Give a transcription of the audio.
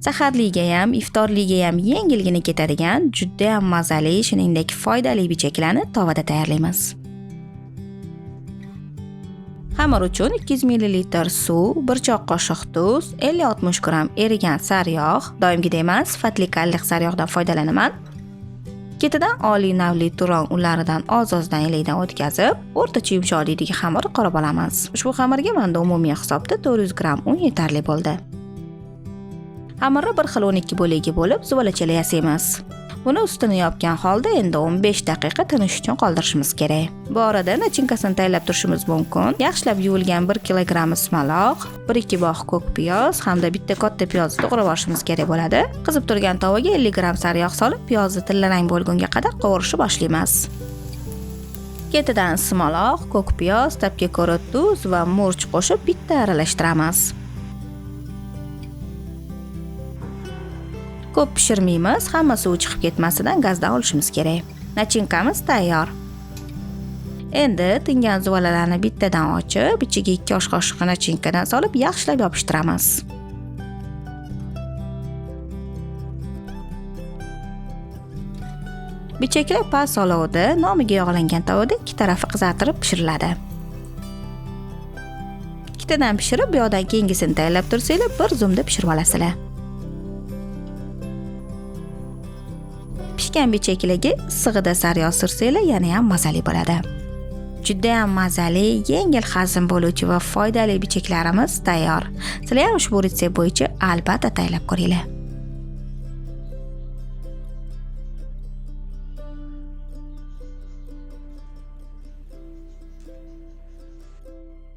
Saharliga ham, iftorliga ham yengilgina ketadigan, juda ham mazali, shuningdek foydali bichaklarni tovada tayyorlaymiz. Xamir uchun 200 ml suv, 1 choy qoshiq tuz, 50-60 gram erigan sariyog', doimgidek emas, sifatli kalliq sariyog'dan foydalanaman. Ketidan oliy navli turon unlaridan oz-ozdan elakdan o'tkazib, o'rtacha yumshoqlikdagi xamir qorib olamiz. Ushbu xamirga menda umumiy hisobda 400 gram un yetarli bo'ldi. Xamirni bir xil 12 bo'lakka bo'lib, zuvalachalar yasaymiz. Buni ustini yopgan holda endi 15 daqiqa tinish uchun qoldirishimiz kerak. Bu orada nachinkasini tayyorlab turishimiz mumkin. Yaxshilab yuvilgan 1 kilogramm ismaloq, 1-2 bog' ko'k piyoz hamda bitta katta piyozni to'g'rab olishimiz kerak bo'ladi. Qizib turgan tovaga 50 gram sariyog' solib, piyozni tillarang bo'lgunga qadar qovurishni boshlaymiz. Ketidan ismaloq, ko'k piyoz, tabga ko'ra tuz va murch qo'shib bitta aralashtiramiz. Ko'p pishirmaymiz, hamma suvi chiqib ketmasidan gazdan olishimiz kerak. Nachinkamiz tayyor. Endi tingan zuvalalarni bittadan ochib, ichiga 2 osh qoshiq nachinkadan solib, yaxshilab yopishtiramiz. Bichaklar past olovda, nomiga yog'langan tovada ikki tarafi qizartirib pishiriladi. Ikkitadan pishirib, bu yoqdan keyingisini tayyorlab tursanglar, bir zumda pishirib olasizlar. Pishgan bichaklarga issig'ida sariyog' sursanglar, yana ham mazali bo'ladi. Juda ham mazali, yengil hazm bo'luvchi va foydali bichaklarimiz tayyor. Sizlar ham ushbu retsept bo'yicha albatta tayyorlab ko'ringlar.